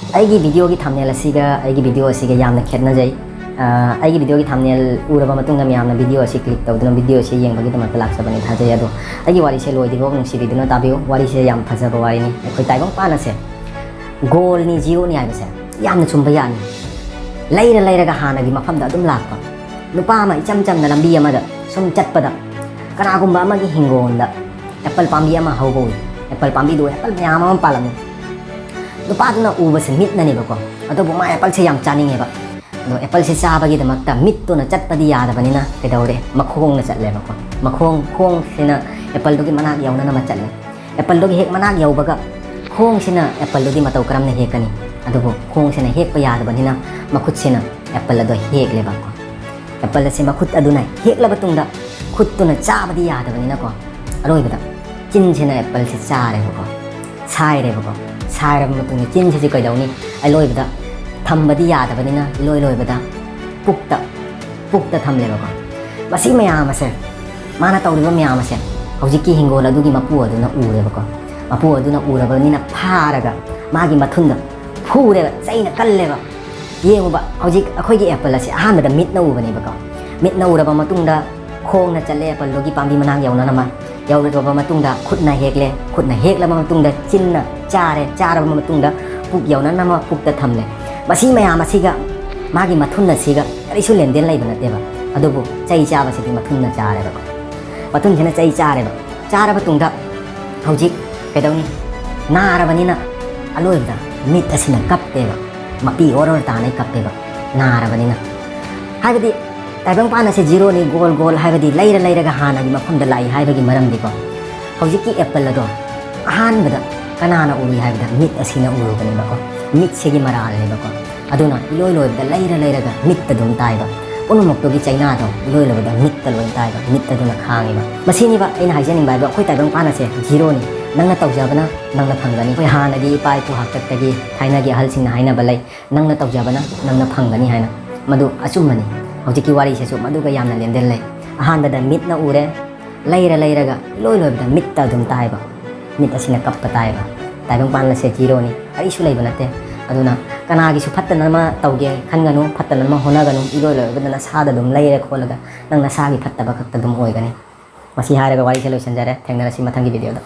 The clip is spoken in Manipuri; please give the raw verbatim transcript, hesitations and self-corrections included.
ꯑꯩꯒꯤ ꯚꯤꯗꯤꯑꯣꯒꯤ ꯊꯝꯅꯦꯜ ꯑꯁꯤꯒ ꯑꯩꯒꯤ ꯚꯤꯗꯤꯑꯣ ꯑꯁꯤꯒ ꯌꯥꯝꯅ ꯈꯦꯠꯅꯖꯩ꯫ ꯑ, ꯑꯩꯒꯤ ꯚꯤꯗꯤꯑꯣꯒꯤ ꯊꯝꯅꯦꯜ ꯎꯔꯕ ꯃꯇꯨꯡꯗ ꯃꯌꯥꯝꯅ ꯚꯤꯗꯤꯑꯣ ꯑꯁꯤ ꯀ꯭ꯂꯤꯛ ꯇꯧꯗꯨꯅ ꯚꯤꯗꯤꯑꯣ ꯑꯁꯤ ꯌꯦꯡꯕꯒꯤꯗꯃꯛꯇ ꯂꯥꯛꯆꯕꯅꯤ ꯊꯥꯖꯩ꯫ ꯑꯗꯣ ꯑꯩꯒꯤ ꯋꯥꯔꯤꯁꯦ ꯂꯣꯏꯗ꯭ꯔꯤꯐꯥꯎ ꯅꯨꯡꯁꯤꯕꯤꯗꯨꯅ ꯇꯥꯕꯤꯌꯨ꯫ ꯋꯥꯔꯤꯁꯦ ꯌꯥꯝ ꯐꯖꯕ ꯋꯥꯔꯤꯅꯤ꯫ ꯑꯩꯈꯣꯏ ꯇꯥꯏꯕꯪꯄꯥꯟ ꯑꯁꯦ ꯒꯣꯜꯅꯤ, ꯖꯤꯔꯣꯅꯤ ꯍꯥꯏꯕꯁꯦ ꯌꯥꯝꯅ ꯆꯨꯝꯕ ꯌꯥꯅꯤ꯫ ꯂꯩꯔ ꯂꯩꯔꯒ ꯍꯥꯟꯅꯒꯤ ꯃꯐꯝꯗ ꯑꯗꯨꯝ ꯂꯥꯛꯄ꯫ ꯅꯨꯄꯥ ꯑꯃ ꯏꯆꯝ ꯆꯝꯅ ꯂꯝꯕꯤ ꯑꯃꯗ ꯁꯨꯝ ꯆꯠꯄꯗ ꯀꯅꯥꯒꯨꯝꯕ ꯑꯃꯒꯤ ꯍꯤꯡꯒꯣꯜꯗ ꯑꯦꯄꯜ ꯄꯥꯝꯕꯤ ꯑꯃ ꯍꯧꯕ ꯎꯏ꯫ ꯑꯦꯄꯜ ꯄꯥꯝꯕꯤꯗꯨ ꯑꯦꯄꯜ ꯃꯌꯥꯝ ꯑꯃ ꯄꯥꯜꯂꯝꯃꯤ꯫ ꯅꯨꯄꯥꯗꯨꯅ ꯎꯕꯁꯦ ꯃꯤꯠꯅꯅꯦꯕꯀꯣ꯫ ꯑꯗꯨꯕꯨ ꯃꯥ ꯑꯦꯄꯜꯁꯦ ꯌꯥꯝ ꯆꯥꯅꯤꯡꯉꯦꯕ꯫ ꯑꯗꯣ ꯑꯦꯄꯜꯁꯦ ꯆꯥꯕꯒꯤꯗꯃꯛꯇ ꯃꯤꯠꯇꯨꯅ ꯆꯠꯄꯗꯤ ꯌꯥꯗꯕꯅꯤꯅ ꯀꯩꯗꯧꯔꯦ? ꯃꯈꯣꯡꯅ ꯆꯠꯂꯦꯕꯀꯣ꯫ ꯃꯈꯣꯡ, ꯈꯣꯡꯁꯤꯅ ꯑꯦꯄꯜꯗꯨꯒꯤ ꯃꯅꯥꯛ ꯌꯧꯅꯅꯕ ꯆꯠꯂꯦ꯫ ꯑꯦꯄꯜꯗꯨꯒꯤ ꯍꯦꯛ ꯃꯅꯥꯛ ꯌꯧꯕꯒ ꯈꯣꯡꯁꯤꯅ ꯑꯦꯄꯜꯗꯨꯗꯤ ꯃꯇꯧ ꯀꯔꯝꯅ ꯍꯦꯛꯀꯅꯤ? ꯑꯗꯨꯕꯨ ꯈꯣꯡꯁꯤꯅ ꯍꯦꯛꯄ ꯌꯥꯗꯕꯅꯤꯅ ꯃꯈꯨꯠꯁꯤꯅ ꯑꯦꯄꯜ ꯑꯗꯣ ꯍꯦꯛꯂꯦꯕꯀꯣ꯫ ꯑꯦꯄꯜ ꯑꯁꯤ ꯃꯈꯨꯠ ꯑꯗꯨꯅ ꯍꯦꯛꯂꯕ ꯇꯨꯡꯗ ꯈꯨꯠꯇꯨꯅ ꯆꯥꯕꯗꯤ ꯌꯥꯗꯕꯅꯤꯅꯀꯣ, ꯑꯔꯣꯏꯕꯗ ꯆꯤꯟꯁꯤꯅ ꯑꯦꯄꯜꯁꯤ ꯆꯥꯔꯦꯕꯀꯣ, ꯁꯥꯏꯔꯦꯕꯀꯣ꯫ ꯁꯥꯏꯔꯕ ꯃꯇꯨꯡꯗ ꯆꯤꯟꯁꯤꯁꯨ ꯀꯩꯗꯧꯅꯤ? ꯑꯂꯣꯏꯕꯗ ꯊꯝꯕꯗꯤ ꯌꯥꯗꯕꯅꯤꯅ ꯏꯂꯣꯏ ꯂꯣꯏꯕꯗ ꯄꯨꯛꯇ, ꯄꯨꯛꯇ ꯊꯝꯂꯦꯕꯀꯣ꯫ ꯃꯁꯤ ꯃꯌꯥꯝ ꯑꯁꯦ, ꯃꯥꯅ ꯇꯧꯔꯤꯕ ꯃꯌꯥꯝ ꯑꯁꯦ ꯍꯧꯖꯤꯛꯀꯤ ꯍꯤꯡꯒꯣꯜ ꯑꯗꯨꯒꯤ ꯃꯄꯨ ꯑꯗꯨꯅ ꯎꯔꯦꯕꯀꯣ꯫ ꯃꯄꯨ ꯑꯗꯨꯅ ꯎꯔꯕꯅꯤꯅ ꯐꯥꯔꯒ ꯃꯥꯒꯤ ꯃꯊꯨꯟꯗ ꯐꯨꯔꯦꯕ, ꯆꯩꯅ ꯀꯜꯂꯦꯕ꯫ ꯌꯦꯡꯉꯨꯕ, ꯍꯧꯖꯤꯛ ꯑꯩꯈꯣꯏꯒꯤ ꯑꯦꯄꯜ ꯑꯁꯦ ꯑꯍꯥꯟꯕꯗ ꯃꯤꯠꯅ ꯎꯕꯅꯦꯕꯀꯣ꯫ ꯃꯤꯠꯅ ꯎꯔꯕ ꯃꯇꯨꯡꯗ ꯈꯣꯡꯅ ꯆꯠꯂꯦ ꯑꯦꯄꯜꯗꯨꯒꯤ ꯄꯥꯝꯕꯤ ꯃꯅꯥꯛ ꯌꯧꯅꯅꯕ꯫ ꯌꯧꯔꯕ ꯃꯇꯨꯡꯗ ꯈꯨꯠꯅ ꯍꯦꯛꯂꯦ, ꯈꯨꯠꯅ ꯍꯦꯛꯂꯕ ꯃꯇꯨꯡꯗ ꯆꯤꯟꯅ ꯆꯥꯔꯦ, ꯆꯥꯔꯕ ꯃꯇꯨꯡꯗ ꯄꯨꯛ ꯌꯧꯅꯅꯕ ꯄꯨꯛꯇ ꯊꯝꯂꯦ꯫ ꯃꯁꯤ ꯃꯌꯥꯝ ꯑꯁꯤꯒ ꯃꯥꯒꯤ ꯃꯊꯨꯟ ꯑꯁꯤꯒ ꯀꯔꯤꯁꯨ ꯂꯦꯟꯗꯦꯟ ꯂꯩꯕ ꯅꯠꯇꯦꯕ꯫ ꯑꯗꯨꯕꯨ ꯆꯩ ꯆꯥꯕꯁꯤꯗꯤ ꯃꯊꯨꯟꯅ ꯆꯥꯔꯦꯕꯀꯣ꯫ ꯃꯊꯨꯟꯁꯤꯅ ꯆꯩ ꯆꯥꯔꯦꯕ꯫ ꯆꯥꯔꯕ ꯇꯨꯡꯗ ꯍꯧꯖꯤꯛ ꯀꯩꯗꯧꯅꯤ? ꯅꯥꯔꯕꯅꯤꯅ ꯑꯂꯣꯏꯕꯗ ꯃꯤꯠ ꯑꯁꯤꯅ ꯀꯞꯄꯦꯕ꯫ ꯃꯄꯤ ꯑꯣꯔ ꯑꯣꯔ ꯇꯥꯅꯩ ꯀꯞꯄꯦꯕ, ꯅꯥꯔꯕꯅꯤꯅ꯫ ꯍꯥꯏꯕꯗꯤ ꯇꯥꯏꯕꯪꯄꯥꯟ ꯑꯁꯦ ꯖꯤꯔꯣꯅꯤ, ꯒꯣꯜ ꯒꯣꯜ ꯍꯥꯏꯕꯗꯤ ꯂꯩꯔ ꯂꯩꯔꯒ ꯍꯥꯟꯅꯒꯤ ꯃꯐꯝꯗ ꯂꯥꯛꯏ ꯍꯥꯏꯕꯒꯤ ꯃꯔꯝꯗꯤꯀꯣ, ꯍꯧꯖꯤꯛꯀꯤ ꯑꯦꯄꯜ ꯑꯗꯣ ꯑꯍꯥꯟꯕꯗ ꯀꯅꯥꯅ ꯎꯔꯨꯏ ꯍꯥꯏꯕꯗ ꯃꯤꯠ ꯑꯁꯤꯅ ꯎꯔꯨꯕꯅꯦꯕꯀꯣ꯫ ꯃꯤꯠꯁꯤꯒꯤ ꯃꯔꯥꯜꯅꯦꯕꯀꯣ꯫ ꯑꯗꯨꯅ ꯏꯂꯣꯏ ꯂꯣꯏꯕꯗ ꯂꯩꯔ ꯂꯩꯔꯒ ꯃꯤꯠꯇ ꯑꯗꯨꯝ ꯇꯥꯏꯕ꯫ ꯄꯨꯝꯅꯃꯛꯇꯨꯒꯤ ꯆꯩꯅꯥꯗꯣ ꯏꯂꯣꯏ ꯂꯣꯏꯕꯗ ꯃꯤꯠꯇ ꯂꯣꯏ ꯇꯥꯏꯕ, ꯃꯤꯠ ꯑꯗꯨꯅ ꯈꯥꯡꯉꯤꯕ꯫ ꯃꯁꯤꯅꯤꯕ ꯑꯩꯅ ꯍꯥꯏꯖꯅꯤꯡꯕ ꯍꯥꯏꯕ, ꯑꯩꯈꯣꯏ ꯇꯥꯏꯕꯪꯄꯥꯟ ꯑꯁꯦ ꯖꯤꯔꯣꯅꯤ꯫ ꯅꯪꯅ ꯇꯧꯖꯕꯅ ꯅꯪꯅ ꯐꯪꯒꯅꯤ꯫ ꯑꯩꯈꯣꯏ ꯍꯥꯟꯅꯒꯤ ꯏꯄꯥ ꯏꯄꯨ ꯍꯥꯛꯇꯛꯇꯒꯤ ꯊꯥꯏꯅꯒꯤ ꯑꯍꯜꯁꯤꯡꯅ ꯍꯥꯏꯅꯕ ꯂꯩ, "ꯅꯪꯅ ꯇꯧꯖꯕꯅ ꯅꯪꯅ ꯐꯪꯒꯅꯤ" ꯍꯥꯏꯅ꯫ ꯃꯗꯨ ꯑꯆꯨꯝꯕꯅꯤ꯫ ꯍꯧꯖꯤꯛꯀꯤ ꯋꯥꯔꯤꯁꯤꯁꯨ ꯃꯗꯨꯒ ꯌꯥꯝꯅ ꯂꯦꯟꯗꯦꯟ ꯂꯩ꯫ ꯑꯍꯥꯟꯕꯗ ꯃꯤꯠꯅ ꯎꯔꯦ, ꯂꯩꯔ ꯂꯩꯔꯒ ꯏꯂꯣꯏ ꯂꯣꯏꯕꯗ ꯃꯤꯠꯇ ꯑꯗꯨꯝ ꯇꯥꯏꯕ꯫ ꯃꯤꯠ ꯑꯁꯤꯅ ꯀꯞꯄ ꯇꯥꯏꯕ꯫ ꯇꯥꯏꯕꯪꯄꯥꯟ ꯑꯁꯦ ꯖꯤꯔꯣꯅꯤ, ꯀꯔꯤꯁꯨ ꯂꯩꯕ ꯅꯠꯇꯦ꯫ ꯑꯗꯨꯅ ꯀꯅꯥꯒꯤꯁꯨ ꯐꯠꯇꯅꯕ ꯇꯧꯒꯦ ꯈꯟꯒꯅꯨ, ꯐꯠꯇꯅꯕ ꯍꯣꯠꯅꯒꯅꯨ꯫ ꯏꯔꯣꯏ ꯂꯣꯏꯕꯗ ꯅꯁꯥꯗ ꯑꯗꯨꯝ ꯂꯩꯔ ꯈꯣꯠꯂꯒ ꯅꯪ ꯅꯁꯥꯒꯤ ꯐꯠꯇꯕ ꯈꯛꯇ ꯑꯗꯨꯝ ꯑꯣꯏꯒꯅꯤ꯫ ꯃꯁꯤ ꯍꯥꯏꯔꯒ ꯋꯥꯔꯤꯁꯦ ꯂꯣꯏꯁꯤꯟꯖꯔꯦ꯫ ꯊꯦꯡꯅꯔꯁꯤ ꯃꯊꯪꯒꯤ videoꯗ꯫